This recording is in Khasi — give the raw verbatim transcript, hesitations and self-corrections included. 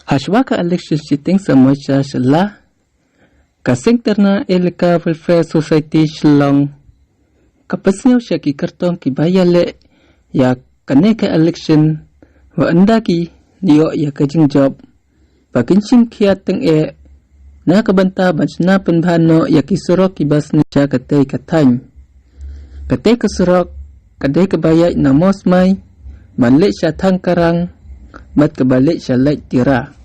Hashwa ka election shiteng samoi sha shala, ka Sengterna Elaka Welfare Society Shillong ka pynsngew sha ki kyrtong ki ba ïaleh ïa kane ka election, wa ynda ki ïoh ïa ka jingjop ba kin shim khia teng eh na ka bynta ban shna pynbha noh ïa ki surok ki ba sniew sha katei ka thaiñ. Katei ka surok ka dei ka ba ïaid na Mawsmai ban leit sha Thangkarang bad ka ba leit sha Laittira.